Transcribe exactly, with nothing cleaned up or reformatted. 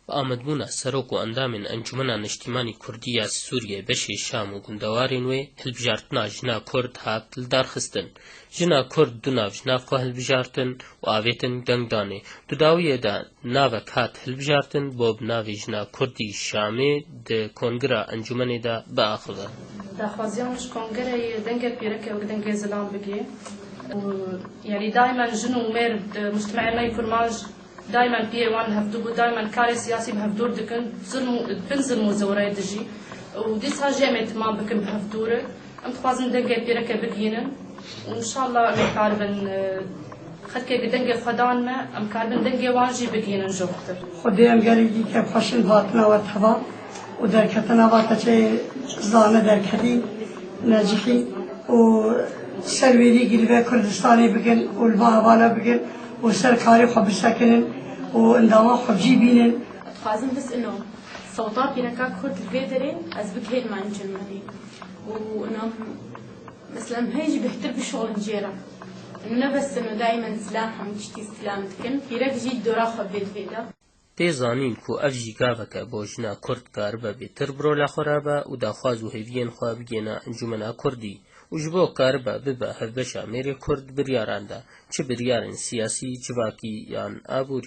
Bi amedbûna serok û endamên Encûmena Niştîmanî Kurdî ya Sûriyê beşê Şam û gundewarên wê, hilbijartina jina Kurd hat lidarxistin. Jina Kurd du nav ji nav xwe hilbijartin û avêtin dengdanê. Di dawiyê de navek hat hilbijartin bo bi navê jina Kurdî Şamê di kongira encûmenê de biaxive. Daxwaziyan ji kongereyê dengê pîreke wek dengê zilam bigê. Û, yanî daimen jin û mêr di mujtemeyê me yê kurmanc daimen piyê wan hevdû bû, daimen karê siyasî bi hevdûr dikin, zilm û, bin zilm û zewreyê dijî. Û dîsa jî em ê timam bikin bi hevdûr. Em dixwazin dengê pîreke bigihînin. Û înşallah em ê karibin, e, xelkê ku dengê xwe dan me, em karibin dengê wan jî bigihînin jixtir. Xwedê em gelekî kêfxweş in bi hatina we teva û derketina va te çê zane derketî, necihî û ser wêrî girî ve Kurdistanê bikin û li va hevala bikin û ser karê xwe bisekinin û endama xwe bi cî bînin. Dixwazim bis ino sewta pîreka Kurd li vê derê ez bigihênim encûmenê û ino, mesela, em hê jî bêhtir bişuxulin jê re. Ino ne bes ino daimen zilam hemû tiştî zilam dikin, pîrek jî dora xwe vê divê de. Tê zanîn ku ev jî gaveke bo jina Kurd karibe bêtir bi rola xwe re be û daxwaz û hêviyên xwe bigihêne Encûmena Kurdî û ji bo karibe bibe hevbeşa mêrê Kurd biryaran de, çi biryarên siyasî, civakî yan aborî.